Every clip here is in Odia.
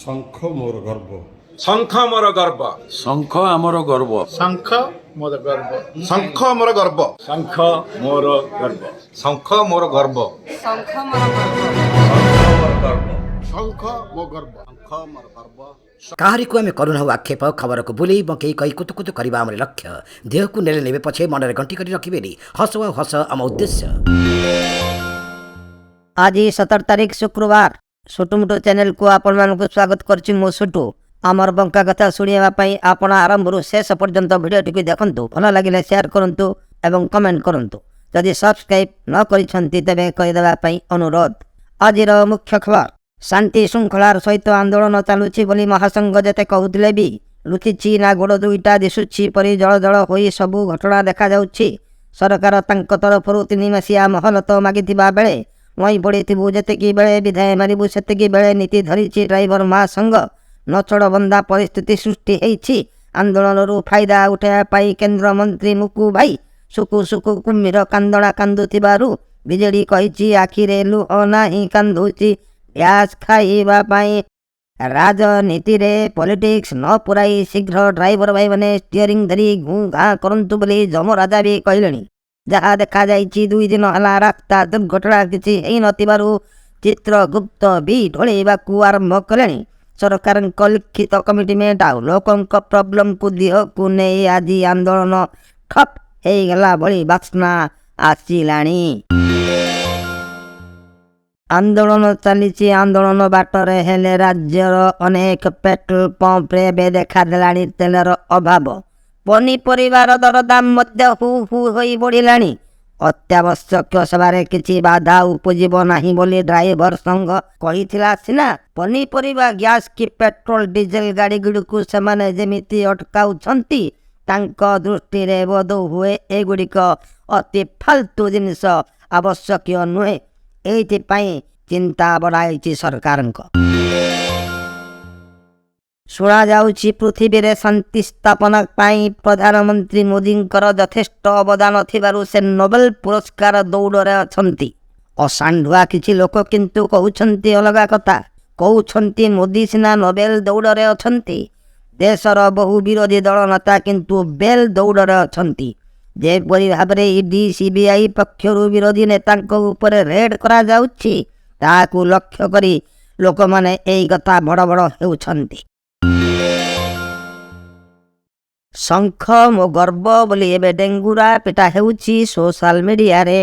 ଶଙ୍ଖ ମୋର ଗର୍ବ। ଶଙ୍ଖ ମୋର ଗର୍ବ। ଶଙ୍ଖ ଆମର ଗର୍ବ। ଶଙ୍ଖ ମୋର ଗର୍ବ। ଶଙ୍ଖ ମୋର ଗର୍ବ। ଶଙ୍ଖ ମୋର ଗର୍ବ। ଶଙ୍ଖ ମୋର ଗର୍ବ। ଶଙ୍ଖ ମୋର ଗର୍ବ। ଶଙ୍ଖ ମୋ ଗର୍ବ। ଶଙ୍ଖ ମୋର ଗର୍ବ। କାହାରିକୁ ଆମେ କରୁନାହୁଁ ଆକ୍ଷେପ। ଖବରକୁ ବୁଲେଇ ବଙ୍କେଇ କହି କୁତୁକୁତୁ କରିବା ଆମର ଲକ୍ଷ୍ୟ। ଦେହକୁ ନେଲେ ନେବେ ପଛେ, ମନରେ ଗଣ୍ଠି କରି ରଖିବେନି। ହସ ଆଉ ହସ ଆମ ଉଦ୍ଦେଶ୍ୟ। ଆଜି 17 ତାରିଖ ଶୁକ୍ରବାର। ଛୋଟମୋଟ ଚ୍ୟାନେଲକୁ ଆପଣମାନଙ୍କୁ ସ୍ୱାଗତ କରୁଛି ମୁଁ ସୁଟୁ। ଆମର ବଙ୍କା କଥା ଶୁଣିବା ପାଇଁ ଆପଣ ଆରମ୍ଭରୁ ଶେଷ ପର୍ଯ୍ୟନ୍ତ ଭିଡ଼ିଓଟିକୁ ଦେଖନ୍ତୁ। ଭଲ ଲାଗିଲେ ସେୟାର କରନ୍ତୁ ଏବଂ କମେଣ୍ଟ କରନ୍ତୁ। ଯଦି ସବସ୍କ୍ରାଇବ୍ ନ କରିଛନ୍ତି, ତେବେ କରିଦେବା ପାଇଁ ଅନୁରୋଧ। ଆଜିର ମୁଖ୍ୟ ଖବର: ଶାନ୍ତି ଶୃଙ୍ଖଳାର ସହିତ ଆନ୍ଦୋଳନ ଚାଲୁଛି ବୋଲି ମହାସଂଘ ଯେତେ କହୁଥିଲେ ବି ଲୁଚିଛି ନା ଗୋଡ଼ ଦୁଇଟା ଦିଶୁଛି ପରି ଜଳ ଜଳ ହୋଇ ସବୁ ଘଟଣା ଦେଖାଯାଉଛି। ସରକାର ତାଙ୍କ ତରଫରୁ 3 ମାସିଆ ମହଲତ ମାଗିଥିବା ବେଳେ ନଇଁ ପଡ଼ିଥିବୁ ଯେତିକି ବେଳେ ବିଧାୟ ମାରିବୁ ସେତିକି ବେଳେ ନୀତି ଧରିଛି ଡ୍ରାଇଭର ମହାସଂଘ। ନଛୋଡ଼ବନ୍ଦା ପରିସ୍ଥିତି ସୃଷ୍ଟି ହେଇଛି। ଆନ୍ଦୋଳନରୁ ଫାଇଦା ଉଠାଇବା ପାଇଁ କେନ୍ଦ୍ରମନ୍ତ୍ରୀ ମୁକୁ ଭାଇ ଶୁକୁ ଶୁକୁ କୁମ୍ଭୀର କାନ୍ଦଣା କାନ୍ଦୁଥିବାରୁ ବିଜେଡି କହିଛି, ଆଖିରେ ଲୁହ ନାହିଁ, କାନ୍ଦୁଛି ଗ୍ୟାସ୍ ଖାଇବା ପାଇଁ। ରାଜନୀତିରେ ପଲିଟିକ୍ସ ନ ପୁରାଇ ଶୀଘ୍ର ଡ୍ରାଇଭର ଭାଇମାନେ ଷ୍ଟିୟରିଂ ଧରି ଘୁଁ ଘାଁ କରନ୍ତୁ ବୋଲି ଯମରାଜା ବି କହିଲେଣି। ଯାହା ଦେଖାଯାଇଛି, 2 ଦିନ ହେଲା ରାସ୍ତା ଦୁର୍ଘଟଣା କିଛି ହେଇନଥିବାରୁ ଚିତ୍ରଗୁପ୍ତ ବି ଢୋଳେଇବାକୁ ଆରମ୍ଭ କଲେଣି। ସରକାରଙ୍କ ଲିଖିତ କମିଟମେଣ୍ଟ ଆଉ ଲୋକଙ୍କ ପ୍ରୋବ୍ଲେମକୁ ଦିହକୁ ନେଇ ଆଜି ଆନ୍ଦୋଳନ ଠପ୍ ହେଇଗଲା ଭଳି ବାସ୍ନା ଆସିଲାଣି। ଆନ୍ଦୋଳନ ଚାଲିଛି ଆନ୍ଦୋଳନ ବାଟରେ, ହେଲେ ରାଜ୍ୟର ଅନେକ ପେଟ୍ରୋଲ ପମ୍ପରେ ଏବେ ଦେଖାଦେଲାଣି ତେଲର ଅଭାବ। ପନିପରିବାର ଦରଦାମ ମଧ୍ୟ ହୁ ହୁ ହୋଇ ବଢ଼ିଲାଣି। ଅତ୍ୟାବଶ୍ୟକ ସେବାରେ କିଛି ବାଧା ଉପୁଜିବ ନାହିଁ ବୋଲି ଡ୍ରାଇଭର ସଂଘ କହିଥିଲା ସିନା, ପନିପରିବା, ଗ୍ୟାସ୍ କି ପେଟ୍ରୋଲ ଡିଜେଲ ଗାଡ଼ିଗୁଡ଼ିକୁ ସେମାନେ ଯେମିତି ଅଟକାଉଛନ୍ତି, ତାଙ୍କ ଦୃଷ୍ଟିରେ ବୋଧ ହୁଏ ଏଗୁଡ଼ିକ ଅତି ଫାଲତୁ ଜିନିଷ, ଆବଶ୍ୟକୀୟ ନୁହେଁ। ଏଇଥିପାଇଁ ଚିନ୍ତା ବଢ଼ାଇଛି ସରକାରଙ୍କ। ଶୁଣାଯାଉଛି, ପୃଥିବୀରେ ଶାନ୍ତି ସ୍ଥାପନା ପାଇଁ ପ୍ରଧାନମନ୍ତ୍ରୀ ମୋଦିଙ୍କର ଯଥେଷ୍ଟ ଅବଦାନ ଥିବାରୁ ସେ ନୋବେଲ ପୁରସ୍କାର ଦୌଡ଼ରେ ଅଛନ୍ତି। ଅସାଣ୍ଢୁଆ କିଛି ଲୋକ କିନ୍ତୁ କହୁଛନ୍ତି ଅଲଗା କଥା। କହୁଛନ୍ତି, ମୋଦି ସିନା ନୋବେଲ ଦୌଡ଼ରେ ଅଛନ୍ତି, ଦେଶର ବହୁ ବିରୋଧୀ ଦଳ ନେତା କିନ୍ତୁ ବେଲ୍ ଦୌଡ଼ରେ ଅଛନ୍ତି। ଯେପରି ଭାବରେ ଇଡି, ସିବିଆଇ ପକ୍ଷରୁ ବିରୋଧୀ ନେତାଙ୍କ ଉପରେ ରେଡ୍ କରାଯାଉଛି, ତାହାକୁ ଲକ୍ଷ୍ୟ କରି ଲୋକମାନେ ଏଇ କଥା ବଡ଼ ବଡ଼ ହେଉଛନ୍ତି। ଶଙ୍ଖ ମୋ ଗର୍ବ ବୋଲି ଏବେ ଡେଙ୍ଗୁରା ପିଟା ହେଉଛି ସୋଶାଲ ମିଡ଼ିଆରେ।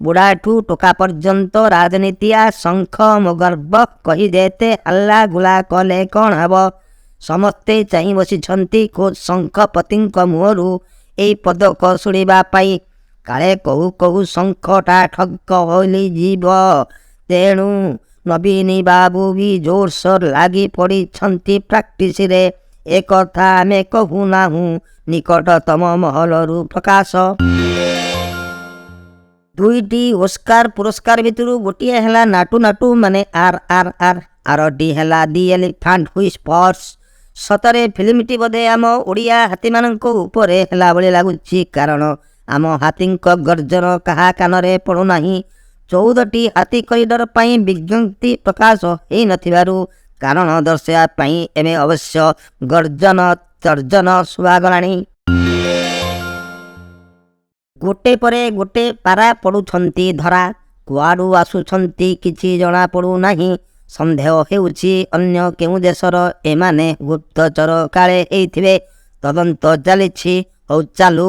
ବୁଢ଼ାଠୁ ଟୋକା ପର୍ଯ୍ୟନ୍ତ ରାଜନୀତିଆ ଶଙ୍ଖ ମୋ ଗର୍ବ କହି ଯେତେ ହାଲ୍ଲା ଗୁଲା କଲେ କ'ଣ ହେବ, ସମସ୍ତେ ଚାହିଁ ବସିଛନ୍ତି ଖୋଦ୍ ଶଙ୍ଖପତିଙ୍କ ମୁହଁରୁ ଏଇ ପଦକ ଶୁଣିବା ପାଇଁ। କାଳେ କହୁ କହୁ ଶଙ୍ଖଟା ଠଙ୍କ ହୋଇଯିବ। ତେଣୁ ନବୀନ ବାବୁ ବି ଜୋରସୋର ଲାଗି ପଡ଼ିଛନ୍ତି ପ୍ରାକ୍ଟିସରେ। ଏକଥା ଆମେ କହୁନାହୁଁ, ନିକଟତମ ମହଲରୁ ପ୍ରକାଶ। ଦୁଇଟି ଓସ୍କାର ପୁରସ୍କାର ଭିତରୁ ଗୋଟିଏ ହେଲା ନାଟୁ ନାଟୁ ମାନେ ଆର୍ ଆର୍ ଆର୍, ଆରଟି ହେଲା ଦି ଏଲିଫାଣ୍ଟ ହୁଇସ୍ପର୍ସ। ସତରେ ଫିଲ୍ମଟି ବୋଧେ ଆମ ଓଡ଼ିଆ ହାତୀମାନଙ୍କ ଉପରେ ହେଲା ଭଳି ଲାଗୁଛି, କାରଣ ଆମ ହାତୀଙ୍କ ଗର୍ଜନ କାହା କାନରେ ପଡ଼ୁନାହିଁ। 14ଟି ହାତୀ କରିଡର ପାଇଁ ବିଜ୍ଞପ୍ତି ପ୍ରକାଶ ହେଇନଥିବାରୁ କାରଣ ଦର୍ଶାଇବା ପାଇଁ ଏବେ ଅବଶ୍ୟ ଗର୍ଜନ ତର୍ଜନ ଶୁଭାଗଲାଣି। ଗୋଟେ ପରେ ଗୋଟେ ପାରା ପଡ଼ୁଛନ୍ତି ଧରା। କୁଆଡ଼ୁ ଆସୁଛନ୍ତି, କିଛି ଜଣାପଡ଼ୁନାହିଁ। ସନ୍ଦେହ ହେଉଛି, ଅନ୍ୟ କେଉଁ ଦେଶର ଏମାନେ ଗୁପ୍ତଚର କାଳେ ହେଇଥିବେ। ତଦନ୍ତ ଚାଲିଛି, ହଉ ଚାଲୁ।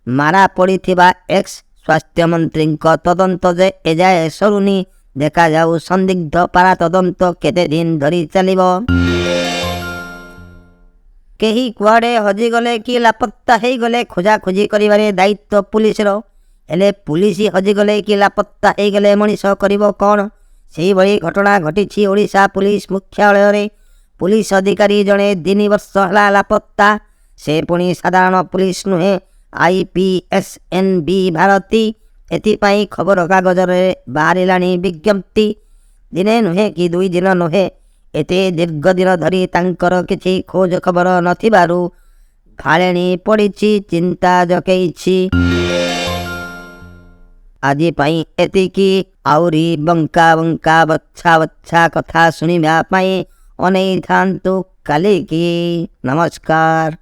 ମାରା ପଡ଼ିଥିବା ଏକ୍ସ ସ୍ୱାସ୍ଥ୍ୟମନ୍ତ୍ରୀଙ୍କ ତଦନ୍ତ ଯେ ଏଯାଏ ସରୁନି। ଦେଖାଯାଉ ସନ୍ଦିଗ୍ଧ ପାରା ତଦନ୍ତ କେତେ ଦିନ ଧରି ଚାଲିବ। କେହି କୁଆଡ଼େ ହଜିଗଲେ କି ଲାପତ୍ତା ହେଇଗଲେ ଖୋଜାଖୋଜି କରିବାରେ ଦାୟିତ୍ୱ ପୁଲିସର। ହେଲେ ପୁଲିସ ହଜିଗଲେ କି ଲାପତ୍ତା ହେଇଗଲେ ମଣିଷ କରିବ କ'ଣ? ସେଇଭଳି ଘଟଣା ଘଟିଛି ଓଡ଼ିଶା ପୁଲିସ ମୁଖ୍ୟାଳୟରେ। ପୁଲିସ ଅଧିକାରୀ ଜଣେ 3 ବର୍ଷ ହେଲା ଲାପତ୍ତା। ସେ ପୁଣି ସାଧାରଣ ପୁଲିସ ନୁହେଁ, ଆଇପିଏସ୍ ଏନ୍ ବି ଭାରତୀ। ଏଥିପାଇଁ ଖବରକାଗଜରେ ବାହାରିଲାଣି ବିଜ୍ଞପ୍ତି। ଦିନେ ନୁହେଁ କି 2 ଦିନ ନୁହେଁ, ଏତେ ଦୀର୍ଘ ଦିନ ଧରି ତାଙ୍କର କିଛି ଖୋଜ ଖବର ନଥିବାରୁ ଭାଳେଣି ପଡ଼ିଛି, ଚିନ୍ତା ଜକେଇଛି। ଆଜି ପାଇଁ ଏତିକି। ଆହୁରି ବଙ୍କା ବଙ୍କା ବଛା ବଛା କଥା ଶୁଣିବା ପାଇଁ ଅନେଇଥାନ୍ତୁ କାଲିକି। ନମସ୍କାର।